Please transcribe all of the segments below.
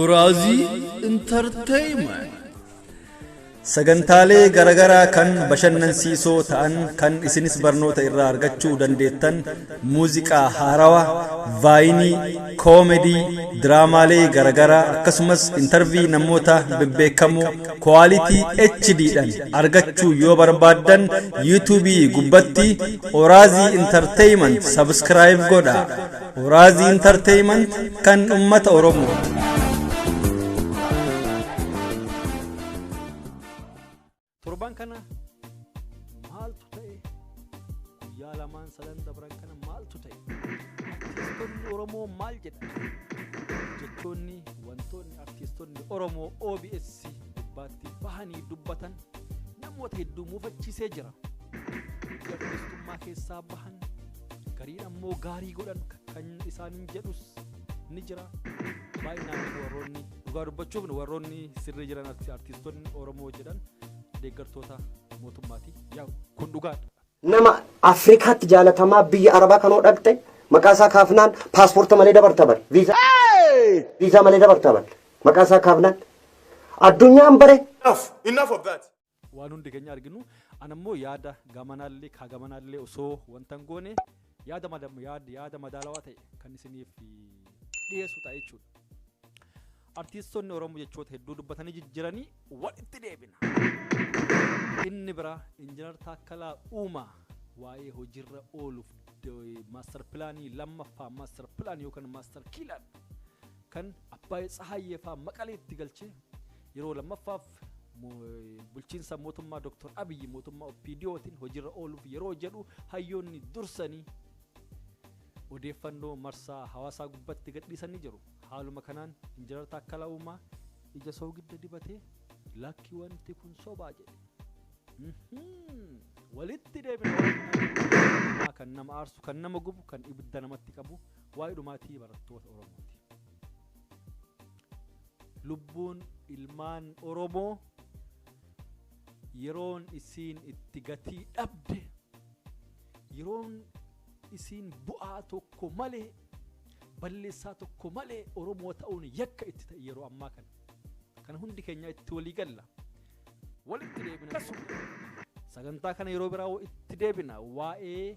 Oraazii Entertainment. Sagantaalee garagaraa kan bashannansiisoo ta'an kan isinis barnoota irraa argachuu dandeettan muuziqaa haarawaa, vaayinii, koomedii, diraamaalee garagaraa akkasumas intarvii namoota bebbeekamoo kwaalitii HD'dhaan argachuu yoo barbaaddan yuutuubii gubbatti Oraazii Entertainment sabskiraayib godha. Oraazii Entertainment kan ummata Oromoo. Torban kana maaltu ta'e? Guyyaa lamaan sadan dabran kana maaltu ta'e? Artiistonni Oromoo maal jedhan? Jechoonni wantoonni artiistonni Oromoo OBS gubbaatti bahanii dubbatan namoota hedduu muufachiisee jira. Artiistummaa keessaa bahan gariin ammoo gaarii godhan kan isaaniin jedhus ni jira. Baay'inaan warroonni dhugaa dubbachuuf warroonni sirrii jiran artiistonni Oromoo jedhan deeggartoota mootummaati. Yaa kun dhugaadha. Nama Afrikaatti jaalatamaa biyya Arabaa kanoo dhaqxe maqaa isaa kaafnaan paaspoorta malee dabarta bare. Viizaa malee dabarta bare. Maqaa isaa kaafnaan. Addunyaan bare. Enough. Enough of that. Waan hundi keenya arginu an ammoo yaada gamanaallee kaa gamanaallee osoo wanta hin goone yaada yaada madaalawaa ta'e kan isiniif dhiyeessu ta'a jechuudha. Artiistonni Oromoo jechoota hedduu dubbatanii jijjiiranii walitti deebina. Inni biraa Injiinar Taakkalaa Uumaa waa'ee hojiirra ooluuf maastar pilaanii lammaffaa maastar pilaanii yookaan maastar kiilaan kan Abbaay Tsahaayyee fa'aa Maqaleetti galchee yeroo lammaffaaf bulchiinsa mootummaa Dr. Abiyyi mootummaa OPDOtiin hojiirra ooluuf yeroo jedhu hayyoonni dursanii odeeffannoo marsaa hawaasaa gubbatti gadhiisanii jiru. Haaluma kanaan Injiinar Taakkalaa Uumaa ija soogidda dibatee lakki wanti kun sobaa jedhe. Walitti deebina kan nama aarsu, kan nama gubu, kan ibidda namatti qabu waa'ee dhumaatii barattoota Oromooti. Lubbuun ilmaan Oromoo yeroon isiin itti gatii dhabde, yeroon isiin bu'aa tokko malee balleessaa tokko malee Oromoo ta'uun yakka itti ta'e yeroo ammaa kana. Kana hundi keenya itti walii galla. Walitti deebina. Sagantaa kana yeroo biraa itti deebina waa'ee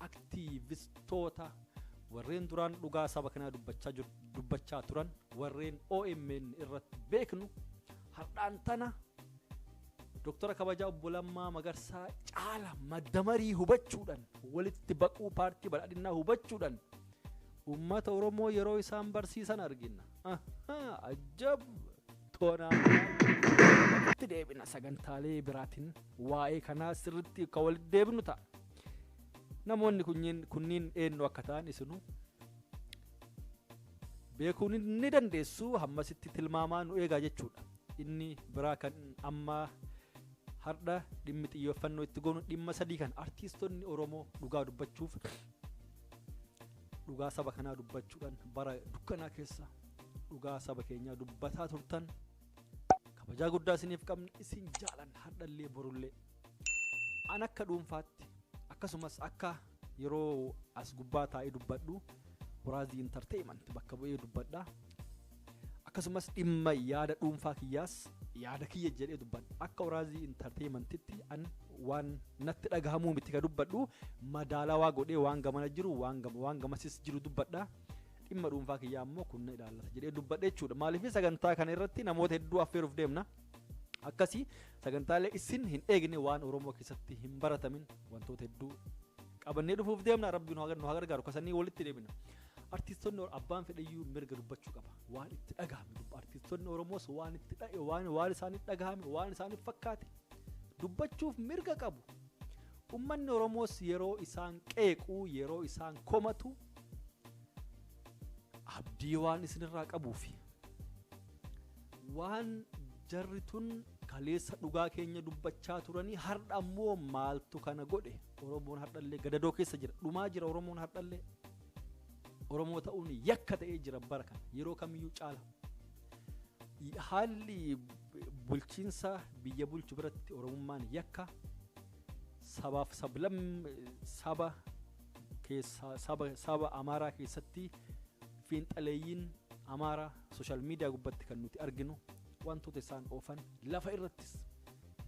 aktiivistoota warreen duraan dhugaa saba kanaa dubbachaa turan warreen OMN irratti beeknu har'aan tana Doktara kabajaa obbo Lammaa Magarsaa caala maddamarii hubachuudhaan walitti baquu paartii badhaadhinaa hubachuudhaan uummata Oromoo yeroo isaan barsiisan argina. Ajab! Toonaa walitti deebina sagantaalee biraatiin waa'ee kanaa sirriitti akka walitti deebinu ta'a. Namoonni kunniin eenyu akka ta'an isinuu beekuu ni dandeessu hammasitti tilmaamaa nu eegaa jechuudha. Inni biraa kan amma har'a dhimmi xiyyeeffannoo itti goonu dhimma sadii kan artiistonni Oromoo dhugaa dubbachuuf dhugaa saba kanaa dubbachuudhaan bara dukkanaa keessa dhugaa saba keenyaa dubbataa turtan kabajaa guddaa isiniif qabna isin jaalan har'allee borullee. An akka dhuunfaatti akkasumas akka yeroo as gubbaa taa'ee dubbadhu Oraazii Entertainment bakka bu'ee dubbadha. Akkasumas dhimma yaada dhuunfaa kiyyaas yaada kiyya jedhee dubbadha. Akka Oraazii Entertainmentitti an waan natti dhagahamuu miti ka dubbadhu madaalawaa godhee waan gamana jiru waan gamasis jiru dubbadha. Dhimma dhuunfaa kiyyaa ammoo kun na ilaallata jedhee dubbadha jechuudha. Maaliif sagantaa kana irratti namoota hedduu affeeruuf deemna. Akkasii sagantaalee isin hin eegne waan Oromoo keessatti hin baratamin wantoota hedduu qabannee dhufuuf deemna. Rabbi nu haa gargaaru kasanii walitti deebina. Artiistonni abbaan fedhayyuu mirga dubbachuu qaba. Waan itti dhagahame artiistonni Oromoos waan itti dha'e waan isaaniif dhagahame waan isaaniif fakkaate dubbachuuf mirga qabu. Uummanni Oromoos yeroo isaan qeequu yeroo isaan komatu abdii waan isinirraa qabuufi waan jarri tun kaleessa dhugaa keenya dubbachaa turanii har'a ammoo maaltu kana godhe Oromoon har'allee gadadoo keessa jira dhumaa jira Oromoon har'allee Oromoo ta'uun yakka ta'ee jira bara kana yeroo kamiyyuu caala. Haalli bulchiinsa biyya bulchu biratti Oromummaan yakka sabaaf saba keessa saba Amaaraa keessatti fiinxaleeyyiin Amaaraa social media gubbatti kan nuti arginu, wantoota isaan oofan, lafa irrattis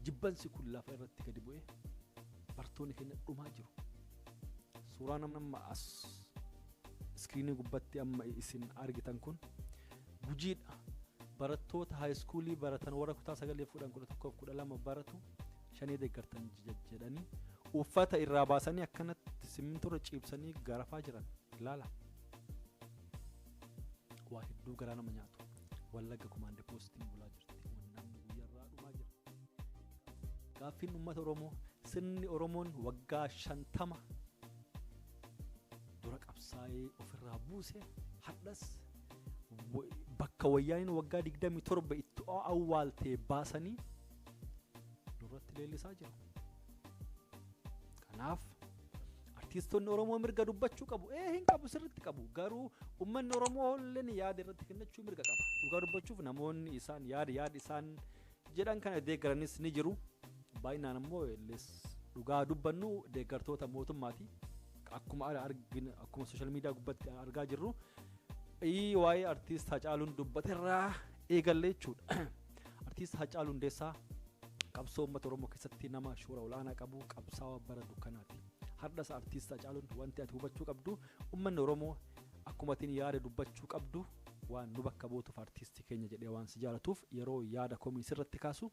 jibbansi kun lafa irratti gadi bu'ee bartoonni keenya dhumaa jiru. Suuraan amma as screenii gubbatti amma isin argitan kun Gujiidha. Barattoota high schoolii baratan, warra kutaa 9, 10, 11, 12 baratu, Shanee deeggartan jedhanii uffata irraa baasanii akkanatti simmintoorra ciibsanii garafaa jiran ilaala. Waa hedduu garaa nama nyaatu. Wallagga command postiin bulaa jirti. Namni guyyaarraa dhumaa jira. Gaaffiin uummata Oromoo, sirni Oromoon waggaa 50 dura qabsaa'ee ofirraa buuse, hadhas bakka Wayyaaniin waggaa 27 itti awwaaltee baasanii nurratti leellisaa jiru. Kanaaf artiistoonni Oromoo mirga dubbachuu qabu. Ee, hin qabu, sirriitti qabu. Garuu uummanni Oromoo illee yaada irratti kennachuu mirga qaba. Dhugaa dubbachuuf namoonni isaan yaada isaan jedhan kana deeggaranis ni jiru. Baay'inaan ammoo dhugaa dubbannu deeggartoota mootummaati. Akkuma arginu, akkuma social media gubbatti argaa jirru, waa'ee artiist Hacaaluun dubbaterraa eegalle jechuudha. Artiist Hacaaluu Hundeessaa qabsoo uummata Oromoo keessatti nama shoora olaanaa qabu, qabsaa'aa bara dukkanaati. Hardhas artiist Hacaaluun, wanti ati hubachuu qabdu, uummanni Oromoo akkuma atiin yaada dubbachuu qabdu waan nu bakka buutuuf artiistii keenya jedhee waan si jaalatuuf, yeroo yaada komii sirratti kaasu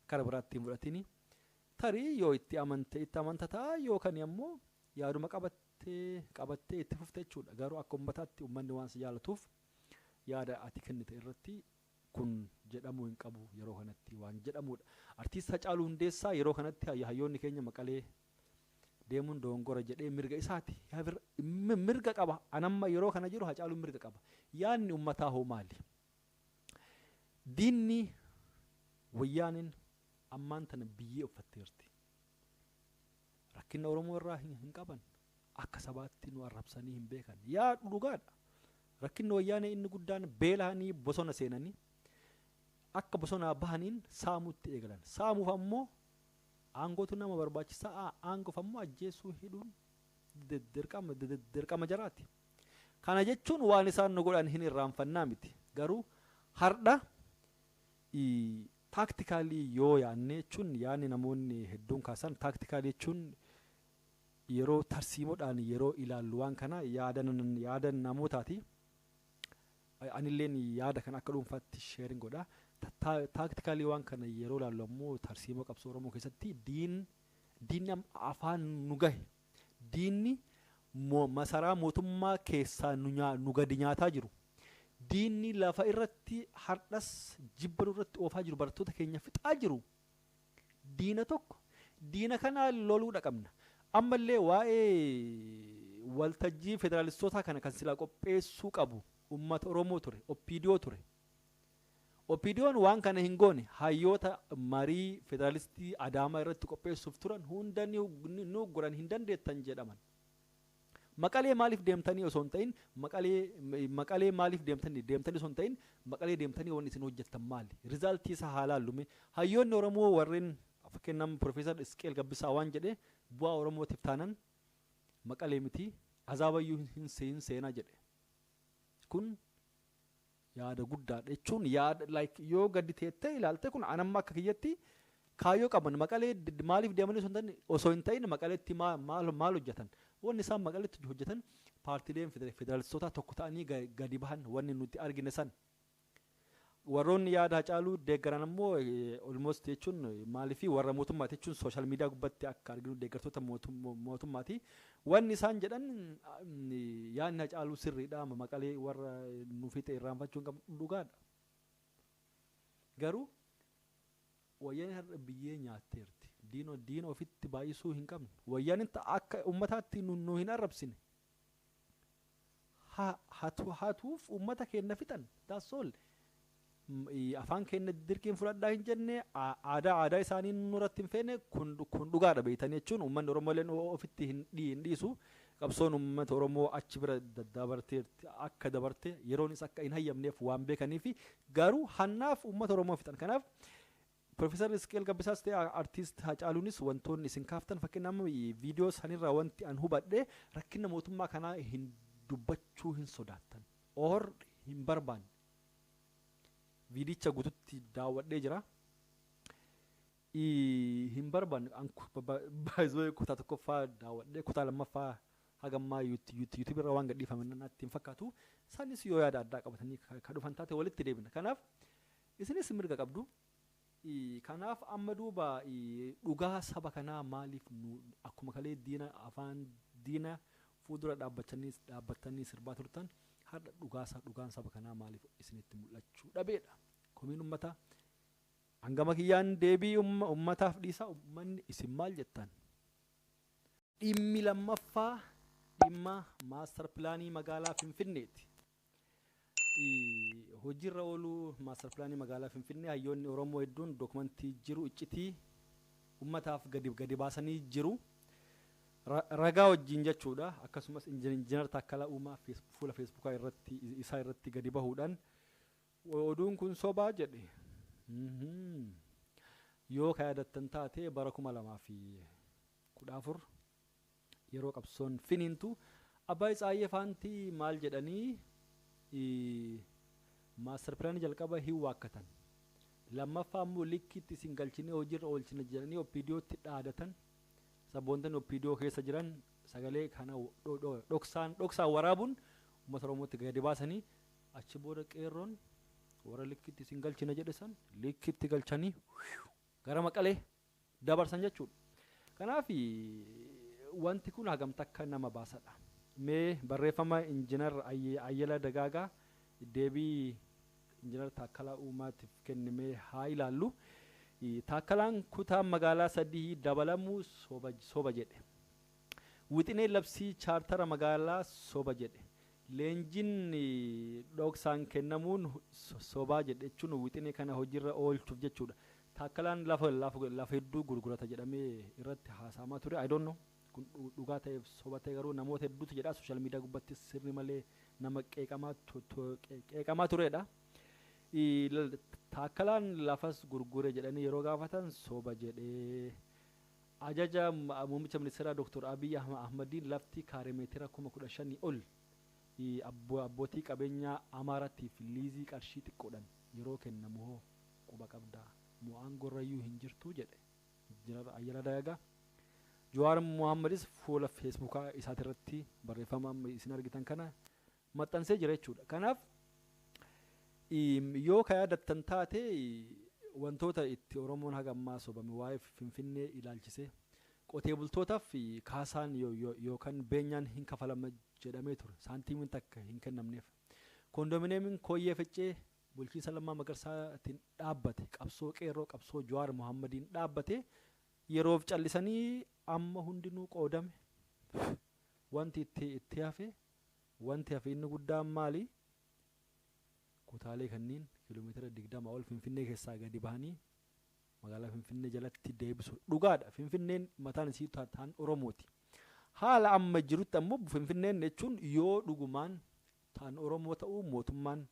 kara biraatti hin fudhatini. Tarii yoo itti amante itti amanta ta'a, yookaan ammoo yaaduma qabattee qabattee itti fufte jechuudha. Garuu akka uummataatti uummanni waan si jaalatuuf yaada ati kennite irratti kun jedhamuu hin qabu yeroo kanatti waan jedhamudha. Artiist Hacaaluu Hundeessaa yeroo kanatti hayyoonni keenya Maqalee deemuun dogongora jedhee, mirga isaati. Mirga qaba. Anamma yeroo kana jiru Hacaaluun mirga qaba. Yaadni uummataa hoo maali? Diinni Wayyaaniin ammaan tana biyyee uffatteerti. Rakkina Oromoo irraa hin qaban. Akka sabaatti nu arrabsanii hin beekan. Yaa, dhugaadha. Rakkinni Wayyaanee inni guddaan beela'anii bosona seenanii akka bosonaa bahaniin saamuutti eegalan. Saamuuf ammoo aangootu nama barbaachisaa, aangoof ammoo ajjeesuu, hidhuun dirqama jaraati. Kana jechuun waan isaan nu godhan hin irraanfannaa miti. Garuu hardha tactically yoo yaanne jechuun, yaanni namoonni hedduun kaasan, tactically jechuun yeroo tarsiimoodhaan yeroo ilaallu waan kana, yaada namootaati. Anilleen yaada kana akka dhuunfaatti sharing godha. Tactically waan kana yeroo ilaallu ammoo, tarsiimoo qabsoo Oromoo keessatti diinni afaan nu gahe. Diinni masaraa mootummaa keessaa nu gadi nyaataa jiru. Diinni lafa irratti hardhas jibba irratti oofaa jiru, barattoota keenya fixaa jiru. Diina tokko, diina kanaa loluudha qabna. Ammallee waa'ee waltajjii federaalistootaa kana kan silaa qopheessuu qabu uummata Oromoo ture, OPDO ture. OPDOn waan kana hin goone. Hayyoota marii federaalistii Adaamaa irratti qopheessuuf turan hunda ni ugguran, hin dandeettan jedhaman. Maqalee maaliif deemtanii osoo hin ta'in, Maqalee maaliif deemtanii osoo hin ta'in, Maqalee deemtanii wanni isin hojjettan maali? Resultii isaa haa laallume. Hayyoonni Oromoo warreen fakkeenyaaf Profeesar Isqeel Gabbisaa waan jedhe, bu'aa Oromootiif taanan Maqalee miti azaabayyuu hin seenaa jedhe. Kun yaada guddaadha jechuun, yaada like yoo gadi teettee ilaalte, kun anamma akka kiyyatti kaayyoo qaban, Maqalee maaliif deemanii osoo hin ta'in, Maqaleetti maal maal hojjetan? Wanni isaan Maqaleetti hojjetan, paartiileen federaalistootaa tokko ta'anii gadi bahan, wanni nuti argine san. Warroonni yaada Hacaaluu deeggaran ammoo almost jechuun maaliifi warra mootummaati jechuun, social media gubbatti akka arginu deeggartoota mootummaati. Wanni isaan jedhan yaadni Hacaaluu sirriidha, Maqalee warra nu fixe irraanfachuu hin qabnu, dhugaadha. Garuu Wayyaaneen har'a biyyee nyaatteerti. Diina ofitti baay'isuu hin qabnu. Wayyaaneen akka uummataatti nu hin arrabsine. Hatuuf uummata keenya fixan. That's all. Afaan keenya dirqiin fudhadhaa hin jenne, aadaa isaanii nurratti hin feene. Kun dhugaadha beeytanii jechuun, uummanni Oromoo illee ofitti hin dhiisu. Qabsoon uummata Oromoo achi bira dabartee akka dabarte yeroonis akka hin hayyamneef waan beekanii fi garuu hannaaf uummata Oromoo fixan. Kanaaf Profeesar Isqeel Gabbisaas ta'e artiist Hacaaluunis wantoonni isin kaaftan, fakkeenyaaf viidiyoo sanirraa wanti an hubadhe, rakkina mootummaa kanaa hin dubbachuu hin sodaattan. Or hin barbaanne. Viidicha guututti daawwadhee jira. Hin barbaanne baay'ee kutaa tokkoffaa daawwadhee kutaa lammaffaa hagammaa YouTube irra waan gadhiifame natti hin fakkaatu. Isaanis yoo yaada addaa qabatanii ka dhufan taate walitti deebina. Kanaaf isinis mirga qabdu. Kanaaf amma duuba dhugaa saba kanaa maaliif nu akkuma kalee diina afaan diina fuuldura dhaabbatanii sirbaa turtan har'a dhugaan saba kanaa maaliif isinitti mul'achuu dhabeedha. Komiin uummataa hangama kiyyaan deebii uummataaf dhiisaa uummanni isin maal jettan? Dhimmi lammaffaa dhimma maastar pilaanii magaalaa Finfinneeti. Hojiirra ooluu maastar pilaanii magaalaa Finfinnee hayyoonni Oromoo hedduun dookumentii jiru iccitii uummataaf gadi baasanii jiru. Ragaa wajjin jechuudha. Akkasumas Injiinar Taakkalaa Uumaa fuula Feesbuukaa irratti isaa irratti gadi bahuudhaan oduun kun sobaa jedhe. Yoo ka yaadattan taate bara 2014 yeroo qabsoon finiintu Abbaay Tsaayyee Faantii maal jedhanii maastar pilaanii jalqaba hin waakkatan. Lammaffaa immoo likkiitti isin galchinee hojiirra oolchina jedhanii OPDOtti dhaadatan. Sabboontonni OPDO keessa jiran sagalee kana dhoksaan waraabuun uummata Oromootti gadi baasanii achi booda qeerroon warra likkiitti isin galchina jedhe san likkiitti galchanii gara Maqalee dabarsan jechuudha. Kanaaf wanti kun hagam takka nama baasadha. Mee barreeffama Injiinar Ayyala Dagaagaa deebii Injiinar Taakkalaa Uumaatiif kenname haa ilaallu. Taakkalaan kutaa magaalaa 3 dabalamuu soba jedhe. Wixinee labsii chaartara magaalaa soba jedhe. Leenjiin dhoksaan kennamuun sobaa jedhe jechuun wixinee kana hojiirra oolchuuf jechuudha. Taakkalaan lafa hedduu gurgurata jedhamee irratti haasa'amaa ture. I don't know. Kun dhugaa ta'eef soba ta'e garuu namoota hedduutu jedha sooshaal miidiyaa gubbaatti sirni malee nama qeeqamaa turedha. Taakkalaan lafas gurgure jedhanii yeroo gaafatan soba jedhee ajaja muummicha ministeeraa Dr. Abiy Ahmadiin lafti kaaree meetira 15,000 ol abbootii qabeenyaa Amaaraatiif liizii qarshii xiqqoodhaan yeroo kennamu hoo quba qabdaa mo'aan gorrayyuu hin jirtu jedhe Injiinar Ayyala Dagaagaa. Jawaar Mohammadis fuula Feesbuukaa isaatirratti barreeffama isin argitan kana maxxansee jira jechuudha. Kanaaf yoo ka yaadattan taate wantoota itti Oromoon haga ammaa sobame waa'ee Finfinnee ilaalchisee qotee bultootaaf kaasaan yookaan beenyaan hin kafalama jedhamee ture saantiimiin takka hin kennamneef. Koondoominiyeemiin Kooyyee Ficcee bulchiinsa Lammaa Magarsaatiin dhaabbate qabsoo qeerroo qabsoo Jawaar Mohammadiin dhaabbate yeroof callisanii amma hundinuu qoodame. Wanti itti hafe wanti hafe inni guddaan maali? Kutaalee kanneen kiiloomeetira 20 ol Finfinnee keessaa gadi bahanii magaalaa Finfinnee jalatti deebisu. Dhugaadha. Finfinneen mataan isii taan Oromooti. Haala amma jirutti ammoo Finfinneen jechuun yoo dhugumaan taan Oromoo ta'uu mootummaan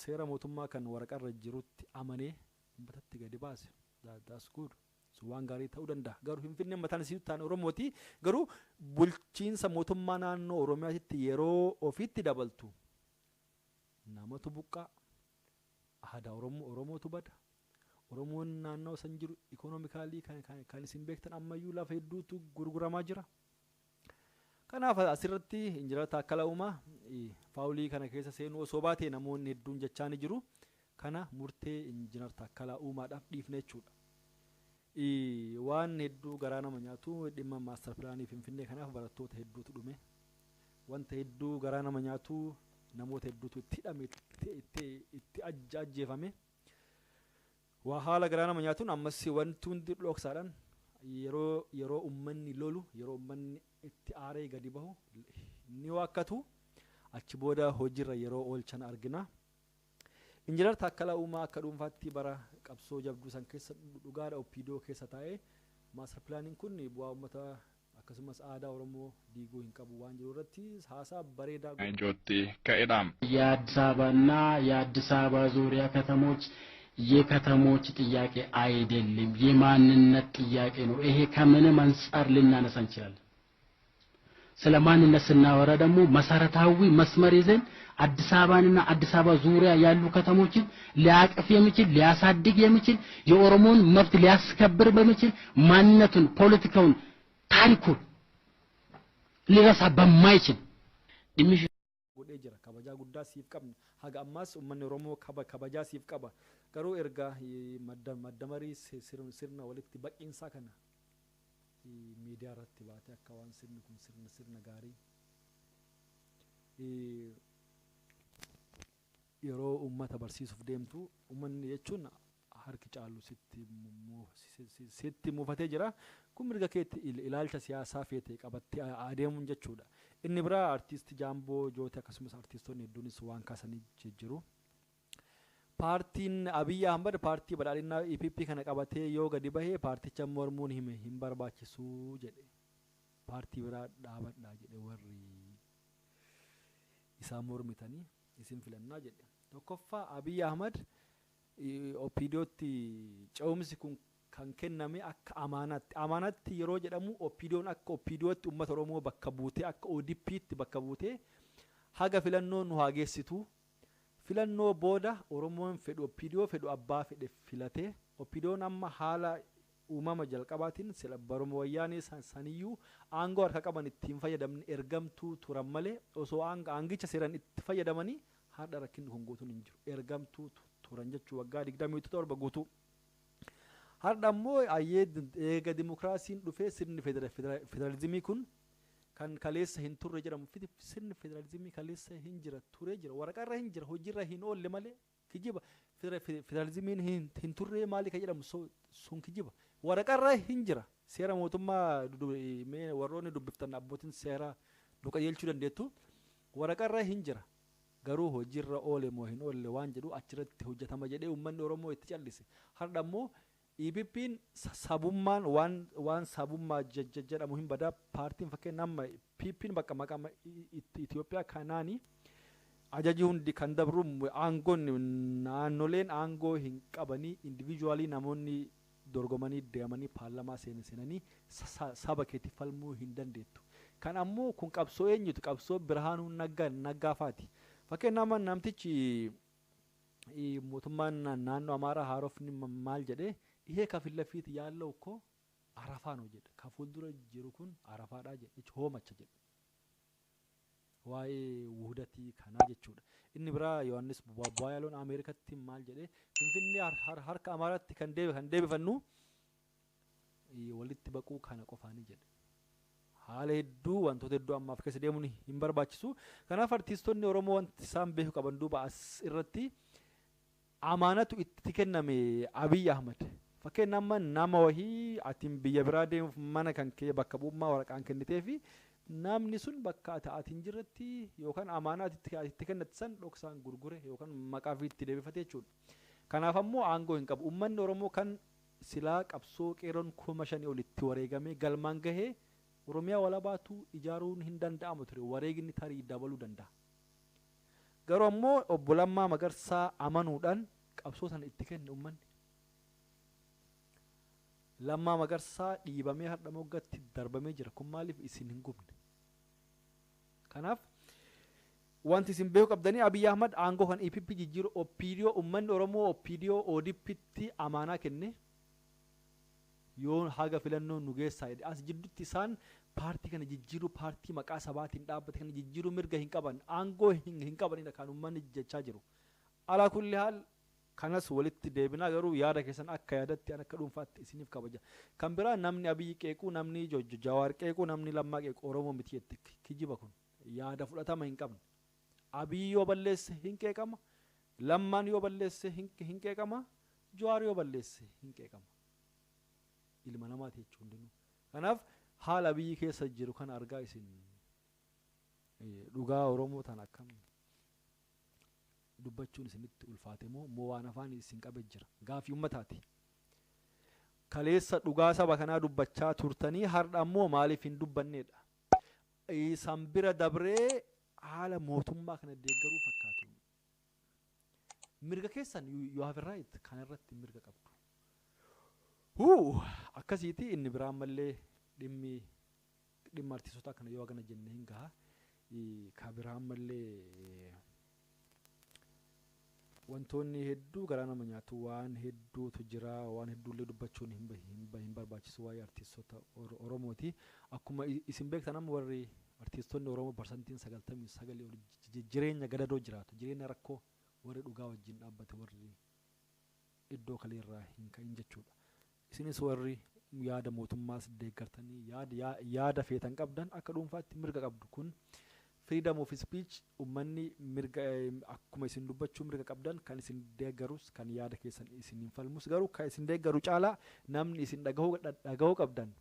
seera mootummaa kan waraqarra jirutti amanee uummatatti gadi baase. That's good. Waan gaarii ta'uu danda'a. Garuu Finfinneen mataan isii taan Oromooti. Garuu bulchiinsa mootummaa naannoo Oromiyaatti yeroo ofitti dabaltu namatu buqqaa aadaa Oromootu bada. Oromoon naannoo san jiru ikonoomikaalii kan isin beektan ammayyuu lafa hedduutu gurguramaa jira. Kanaaf asirratti Injiinar Taakkalaa Uumaa faawulii kana keessa seenuu osoo baate namoonni hedduun jechaa ni jiru. Kana murtee Injiinar Taakkalaa Uumaadhaaf dhiifne jechuudha. Waan hedduu garaa nama nyaatu dhimma maastar pilaanii Finfinnee kanaaf barattoota hedduutu dhume. Wanta hedduu garaa nama nyaatu namoota hedduutu itti hidhame itti ajjeefame. Waa haala garaa nama nyaatuun ammas wanti hundi dhoksaadhaan yeroo uummanni lolu yeroo uummanni itti aaree gadi bahu ni waakkatu achi booda hojiirra yeroo oolchan argina. Injiinar Taakkalaa Uumaa akka dhuunfaatti bara qabsoo jabduu san keessa dhugaadha OPDO keessa taa'ee maastar pilaaniin kun bu'aa uummata akkasumas aadaa Oromoo diiguu hin qabu waan jiru irratti haasaa bareedaa ijootti ka'edha. የአዲስ አበባና የአዲስ አበባ ዙሪያ ከተሞች የከተሞች ጥያቄ አይደለም፣ የማንነት ጥያቄ ነው። ይሄ ከምንም አንጻር ልናነሳ እንችላለን። ስለ ማንነት ስናወራ ደግሞ መሰረታዊ መስመር ይዘን አዲስ አበባንና አዲስ አበባ ዙሪያ ያሉ ከተሞችን ሊያቅፍ የሚችል፣ ሊያሳድግ የሚችል፣ የኦሮሞን መብት ሊያስከብር በሚችል፣ ማንነቱን፣ ፖለቲካውን፣ ታሪኩን ሊረሳ በማይችል dhimmi godhee jira. Kabajaa guddaa siif qabna. Haga ammaas uummanni Oromoo kabajaa siif qaba. Garuu erga maddamarii sirna walitti baqiinsaa kana miidiyaa irratti baatee akka waan sirni kun sirna gaarii yeroo uummata barsiisuuf deemtu, uummanni jechuun harki caalu sitti mufatee jira. Kun mirga keetti, ilaalcha siyaasaa feete qabattee adeemuun jechuudha. Inni biraa artiisti Jaamboo Joote akkasumas artiistoonni hedduunis waan kaasanii jiru. Paartiin Abiyyi Ahmad paartii badhaadhinaa EPP kana qabatee yoo gadi bahee paarticha mormuun hime hin barbaachisuu jedhe. Paartii biraa dhaabadhaa jedhe, warri isaan mormitanii isin filannaa jedhe. Tokkoffaa, Abiyyi Ahmad OPDOtti ce'umsi kun kan kenname akka amaanaatti. Amaanaatti yeroo jedhamu OPDOn akka OPDOtti uummata Oromoo bakka buutee, akka ODP'tti bakka buutee haga filannoo nu haa geessitu. Filannoo booda Oromoon fedhu OPDO, fedhu abbaa fedhe filatee. OPDOn amma haala uumama jalqabaatiin sila baruma wayyaanee saniyyuu aangoo harka qaban ittiin fayyadamne, ergamtuu turan malee osoo aangicha seeraan itti fayyadamanii har'a rakkinni kun guutuun hin jiru. Ergamtuu turan jechuu waggaa 27 guutuu. Har'a ammoo ayyee eega dimokiraasiin dhufee sirni federaalizimii kun kan kaleessa hin turre jedhamu, sirni federaalizimii kaleessa hin jira, turee jira, waraqaarra hin jira, hojiirra hin oolle malee kijiba. Federaalizimiin hin turre maali kan jedhamu sun kijiba. Waraqaarra hin jira. Seera mootummaa warroonni dubbiftan, abbootiin seeraa nu qajeelchuu dandeettu. Waraqaarra hin jira. Garuu hojiirra oole moo hin oolle waan jedhu achirratti hojjetama jedhee uummanni Oromoo itti callise. Har'a ammoo EPP'n sabummaan waan sabummaa jedhamu hin badaa. Paartiin fakkeenya amma PP'n bakka maqaa Itoophiyaa kanaani ajaji hundi kan dabru, aangoon naannoleen aangoo hin qabanii, individually namoonni dorgomanii deemanii paarlamaa seenanii saba keetti falmuu hin dandeettu. Kan ammoo kun qabsoo eenyutu? Qabsoo Birhaanuu Naggaafaati. Fakkeenya amma namtichi mootummaan naannoo Amaaraa haarofni maal jedhee, "ይሄ ከፊት ለፊት ያለው እኮ አረፋ ነው" jedhe. Ka fuuldura jiru kun arafaadha jedhe, hoomacha jedhe. Waa'ee wuhudatii kanaa jechuudha. Inni biraa Yohaannis Bu'aa Ameerikatti maal jedhee, Finfinnee harka Amaaraatti kan deebifannu walitti baquu kana qofaanii jedhe. Haala hedduu, wantoota hedduu ammaaf keessa deemuun hin barbaachisu. Kanaaf artiistonni Oromoo wanti isaan beekuu qaban duuba as irratti amaanatu itti kenname Abiy Ahmad. Fakkeenya amma nama wahii atiin biyya biraa deemuuf mana kan kee bakka bu'ummaa waraqaan kennitee fi namni sun bakka ati hin jirretti yookaan amaanaa ati itti kennate san dhoksaan gurgure yookaan maqaa fi itti deebifate jechuudha. Kanaaf ammoo aangoo hin qabu. Uummanni Oromoo kan silaa qabsoo qeeroon 5,000 ol itti wareegamee galmaan gahee Oromiyaa walabaatu ijaaruun hin danda'amu ture, wareegni tarii dabaluu danda'a. Garuu ammoo obbo Lammaa Magarsaa amanuudhaan qabsoo sana itti kenne uummanni. Lammaa Magarsaa dhiibamee har'a moggatti darbamee jira. Kun maaliif isin hin gubne? Kanaaf wanti isin beekuu qabdanii, Abiy Ahmad aangoo kan EPP jijjiiru OPDO, uummanni Oromoo OPDO ODP'tti amaanaa kenne yoo haga filannoo nu geessaa jedhe. As jidduutti isaan paartii kana jijjiiruu, paartii maqaa sabaatiin dhaabbate kana jijjiiruu mirga hin qaban, aangoo hin qabanidha kan uummanni jechaa jiru. Alaa kulli haal kanas walitti deebinaa, garuu yaada keessan akka yaadatti an akka dhuunfaatti isiniif kabaja. Kan biraa namni Abiyyi qeequu, namni Jawaar qeequu, namni Lammaa qeequ Oromoo miti jetti, kijiba kun yaada fudhatama hin qabne. Abiyyi yoo balleesse hin qeeqama, Lammaan yoo balleesse hin qeeqama, Jawaar yoo balleesse hin qeeqama. Ilma namaati jechuun hundinuu. Kanaaf haala biyyi keessa jiru kana argaa isin dhugaa Oromoo tan akkam dubbachuun isinitti ulfaate moo waan afaan isin qabe jira? Gaafii ummataati. Kaleessa dhugaa saba kanaa dubbachaa turtanii har'a ammoo maaliif hin dubbanneedha? Isaan bira dabree haala mootummaa kana deeggaruu fakkaatu. Mirga keessan, you have a right, kana irratti mirga qabdu. Huu akkasiiti. Inni biraa ammallee dhimmi Dhimma artiistotaa kana yoo hagana jenne hin gaha. Ka biraa ammallee wantoonni hedduu garaa nama nyaatu waan hedduutu jira. Waan hedduullee dubbachuun hin barbaachisu waa'ee artiistota Oromooti. Akkuma isin beektan, amma warri artiistonni Oromoo 99% ol jireenya gadadoo jiraatu. Jireenya rakkoo, warri dhugaa wajjin dhaabbate, warri iddoo kaleerraa hin ka'in jechuudha. Isinis warri yaada mootummaas deeggartanii yaada feetan qabdan akka dhuunfaatti mirga qabdu. Kun freedom of speech. Uummanni mirga akkuma isin dubbachuu mirga qabdan, kan isin deeggarus, kan yaada keessan isin hin falmus, garuu kan isin deeggaru caalaa namni isin dhagahuu qabdan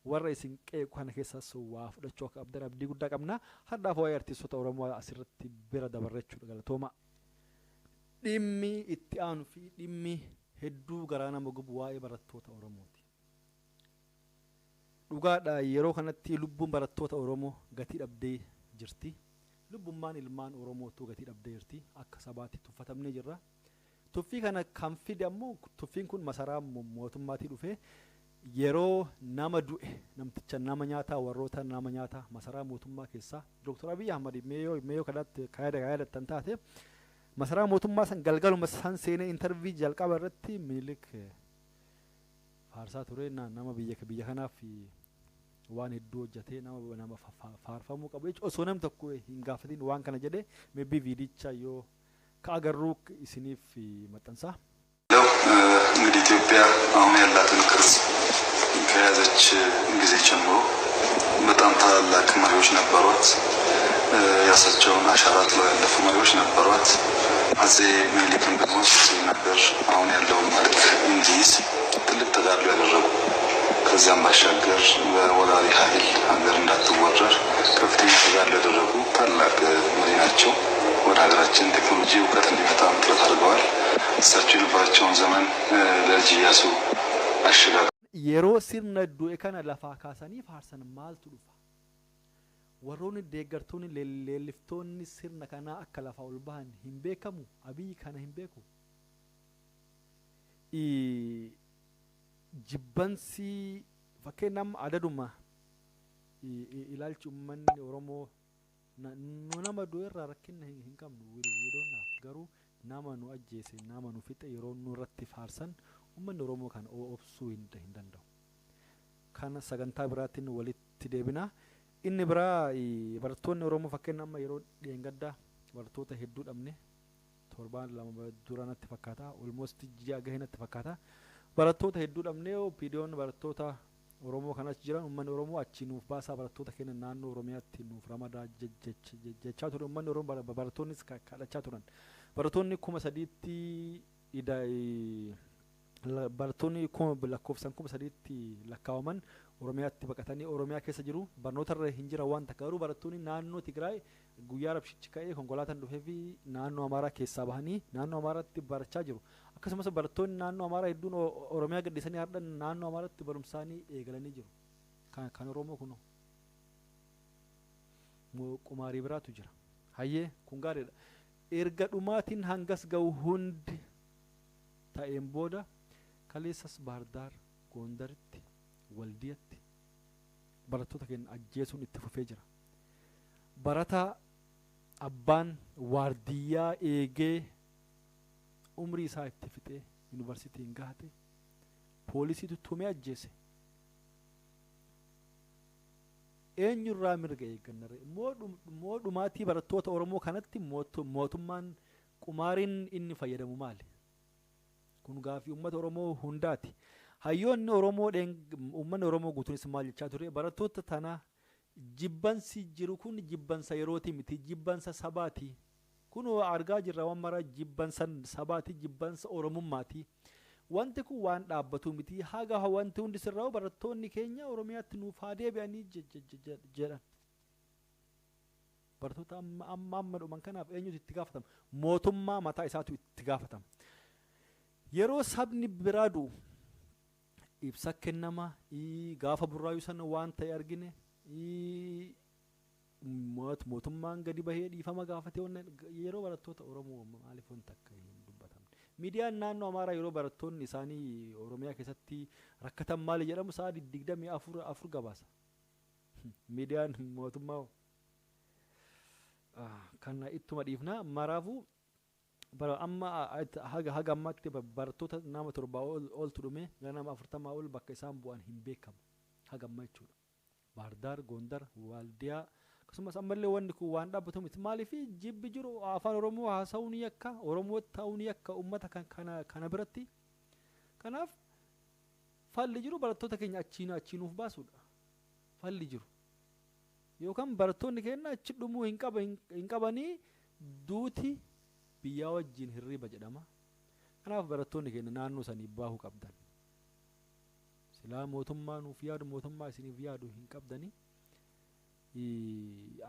warra isin qeequ kana keessas waa fudhachuu akka qabdan abdii guddaa qabna. Har'aaf waa'ee artiistota Oromoo asirratti bira dabarra jechuudha. Galatooma. Dhimmi itti aanu fi dhimmi hedduu garaa nama gubu waa'ee barattoota Oromooti. Dhugaadha, yeroo kanatti lubbuun barattoota Oromoo gatii dhabdee jirti. Lubbummaan ilmaan Oromootu gatii dhabdee jirti. Akka sabaatti tuffatamnee jirra. Tuffii kana kan fide ammoo, tuffiin kun masaraa mootummaatii dhufee, yeroo nama du'e namticha nama nyaataa, warroota nama nyaataa masaraa mootummaa keessaa Dooktar Abiy Ahmad meeyoo kanatti yaadattan taate, masaraa mootummaa san galgaluma san seenee interview jalqaba irratti Minilik faarsaa ture. Nama biyya kanaaf waan hedduu hojjetee, nama faarfamuu qabu jechuudha. Osoo namni tokko hin gaafatin waan kana jedhe. Maybe viidicha yoo ka agarruu isiniif maxxansaa. እንግዲህ ኢትዮጵያ አሁን ያላትን ቅርጽ ከያዘች ጊዜ ጀምሮ በጣም ታላላቅ መሪዎች ነበሯት። የራሳቸውን አሻራ ጥለው ያለፉ መሪዎች ነበሯት። አፄ ምኒልክን ብንወስድ ነበር አሁን ያለውን መልክ እንዲይዝ ትልቅ ተጋድሎ ያደረጉ፣ ከዚያም ባሻገር በወራሪ ኃይል ሀገር እንዳትወረር ከፍተኛ ተጋድሎ ያደረጉ ታላቅ መሪ ናቸው። ወደ ሀገራችን ቴክኖሎጂ እውቀት እንዲመጣም ጥረት አድርገዋል። እሳቸው የነበራቸውን ዘመን ለልጅ ኢያሱ አሸጋግረዋል። Yeroo sirna du'e kana lafaa kaasanii faarsan maaltu dhufa? Warroonni deeggartoonni, leelliftoonni sirna kanaa akka lafaa ol bahan hin beekamu. Abiyyi kana hin beeku. Jibbansi fakkeenyaaf adaduma ilaalchi uummanni Oromoo nu nama du'e irraa rakkina hin qabnu, wiidoonnaaf, garuu nama nu ajjeese, nama nu fixe yeroo nu irratti faarsan uummanni Oromoo kana obsuu hin danda'u. Kana sagantaa biraatiin walitti deebina. Inni biraa barattoonni Oromoo fakkeenya amma yeroo dheengaddaa barattoota hedduu dhabne, torbaan 2 dura natti fakkaata, almost ji'a gahee natti fakkaata. Barattoota hedduu dhabne. OPDOn barattoota Oromoo kan achi jiran, uummanni Oromoo achi nuuf baasaa, barattoota keenya naannoo Oromiyaatti nuuf ramadaa jechaa ture. Uummanni Oromoo, barattoonnis kadhachaa turan. Barattoonni 3000tti, barattoonni lakkoofsan 3000tti lakkaawaman Oromiyaatti baqatanii Oromiyaa keessa jiru. Barnoota irra hin jira waan takka. Garuu barattoonni naannoo Tigraay guyyaa rabshichi ka'ee konkolaataan dhufee fi naannoo Amaaraa keessaa bahanii naannoo Amaaraatti barachaa jiru. Akkasumas barattoonni naannoo Amaaraa hedduun Oromiyaa gadhiisanii har'a naannoo Amaaraatti barumsaanii eegalanii jiru. Kan Oromoo kunoo qumaarii biraatu jira. Hayyee, kun gaariidha. Erga dhumaatiin hangas ga'u hundi ta'een booda kaleessas Baardaar, Gondaritti, Waldiyatti barattoota keenya ajjeesuun itti fufee jira. Barataa abbaan waardiyyaa eegee umrii isaa itti fixee yuunivarsiitiin gahate poolisiitu tumee ajjeese. Eenyurraa mirga eeggannare? Moo dhumaatii barattoota Oromoo kanatti mootummaan qumaariin inni fayyadamu maali? Kun gaafii uummata Oromoo hundaati. Hayyoonni Oromoo, uummanni Oromoo guutuunis maal jechaa ture? Barattoota tana jibbansi jiru kun jibbansa yerooti miti, jibbansa sabaati. Kun argaa jirra waan mara, jibbansa sabaati, jibbansa Oromummaati. Wanti kun waan dhaabbatu miti. Haga wanti hundi sirraa'u barattoonni keenya Oromiyaatti nuuf haa deebi'anii jedhan. Barattoota amma amma amma dhuman kanaaf eenyutu itti gaafatama? Mootummaa mataa isaatu itti gaafatama. Yeroo sabni biraa du'u ibsa kennama. Gaafa Burraayyuu sana waan ta'e argine, mootummaan gadi bahee dhiifama gaafatee. Yeroo barattoota Oromoo maaliif wanta akka hin dubbatamne? Miidiyaan naannoo Amaaraa yeroo barattoonni isaanii Oromiyaa keessatti rakkatan maali jedhamu sa'a 24 gabaasa. Miidiyaan mootummaa kana ittuma dhiifna. Maraafuu bara amma haga ammaatti barattoota nama 7 oltu dhume, gara nama 40 ol bakka isaan bu'an hin beekamu haga ammaa jechuudha. Baardaar, Gondar, Waaldiyaa akkasumas ammallee wanni kun waan dhaabbatu miti. Maaliif jibbi jiru? Afaan Oromoo haasa'uun yakka, Oromoo ta'uun yakka uummata kana biratti. Kanaaf falli jiru barattoota keenya achiin achiinuuf baasuudha. Falli jiru. Yookaan barattoonni keenya achi dhumuu hin qabanii, duuti biyyaa wajjin hirriba jedhama. Kanaaf barattoonni keenya naannoo sanii baahuu qabdan. Silaa mootummaa nuuf yaadu, mootummaa isiniif yaadu hin qabdanii.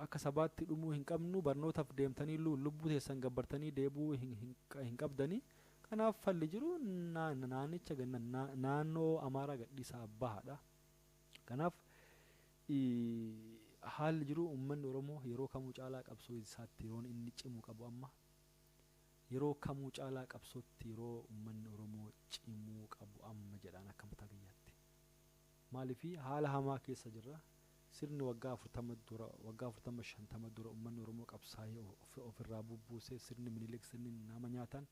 Akka sabaatti dhumuu hin qabnu, barnootaaf deemtanii lubbuu teessan gabbartanii deebi'uu hin qabdanii. Kanaaf falli jiru naannicha, naannoo Amaaraa gadhiisaa bahaadha. Kanaaf haalli jiru, uummanni Oromoo yeroo kamuu caalaa qabsoo isaatti yeroon inni cimu qabu amma. Yeroo kamuu caalaa qabsootti yeroo uummanni Oromoo cimuu qabu amma jedhaan akka mataa kiyyaatti. Maaliifii haala hamaa keessa jirra. Sirni waggaa 40 dura, waggaa 40 50 dura uummanni Oromoo qabsaa'ee ofirraa bubbuusee, sirni Minilik, sirni nama nyaatan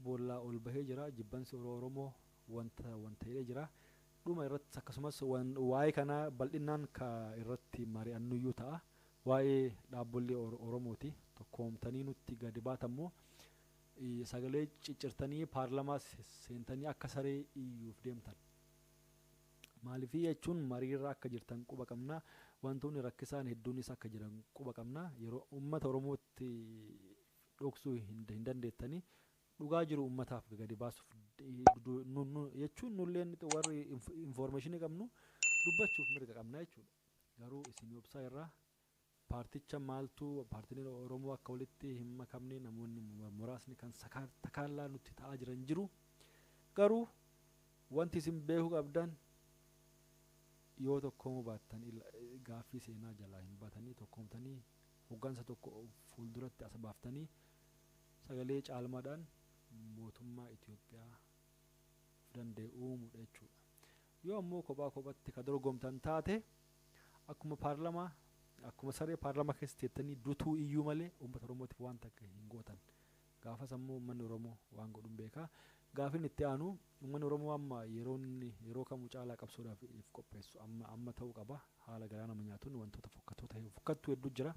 boollaa ol bahee jira. Jibbansi Oromoo wanta jedhee jira. Dhuma irratti akkasumas waa'ee kanaa bal'inaan ka irratti mari'annuyyuu ta'a. Waa'ee dhaabbollee Oromooti. Tokkoomtanii nutti gadi baatammoo sagalee ciccirtanii paarlamaa seentanii akka saree iyyuuf deemtan. Maaliifii jechuun mariirra akka jirtan quba qabna. Wantoonni rakkisaan hedduunis akka jiran quba qabna. Yeroo uummata Oromootti dhoksuu hin dandeettanii, dhugaa jiru uummataaf gadi baasuuf jechuun nulleen warri information qabnu dubbachuuf mirga qabna jechuudha. Garuu isin obsaa irraa paarticha maaltu paartileen Oromoo akka walitti hin makamne namoonni muraasni kan takaallaa nutti ta'aa jiran jiru. Garuu wanti isin beekuu qabdan, yoo tokkoomuu baattan gaaffii seenaa jalaa hin baatanii. Tokkoomtanii hoggansa tokko fuulduratti as baaftanii sagalee caalmaadhaan mootummaa Itoophiyaa of danda'e uumuudha jechuudha. Yoo ammoo kophaa kophatti ka dorgomtan taate, akkuma paarlamaa, akkuma saree paarlamaa keessa teettanii dutuu iyyuu malee uummata Oromootiif waan takka hin gootan. Gaafas ammoo uummanni Oromoo waan godhuun beekaa. Gaafin itti aanu, uummanni Oromoo amma yeroo inni yeroo kamuu caalaa qabsoodhaaf if qopheessu amma ta'uu qaba. Haala garaa nama nyaatuun wantoota fokkatoo ta'e fokkattuu hedduu jira.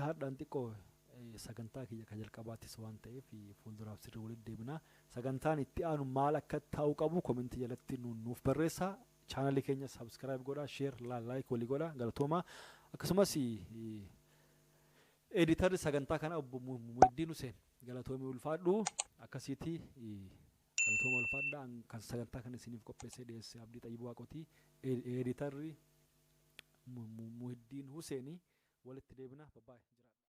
Hadhaan xiqqoo sagantaa kiyya ka jalqabaattis waan ta'eef fuulduraaf sirrii walitti deebina. Sagantaan itti aanu maal akka ta'uu qabu comment jalatti nuuf barreessaa. Chaanalii keenya subscribe godhaa, share, like walii godhaa. Galatoomaa. Akkasumas editorri sagantaa kana obbo Muhiddin Hussein, galatoomii, ulfaadhu. Akkasiiti, galatooma, ulfaadha. Kan sagantaa kana isiniif qopheessee dhiyeesse Abdii Xayyibuu Waaqotii. Editorri Muhiddin Hussein. Walitti deebina, babaay.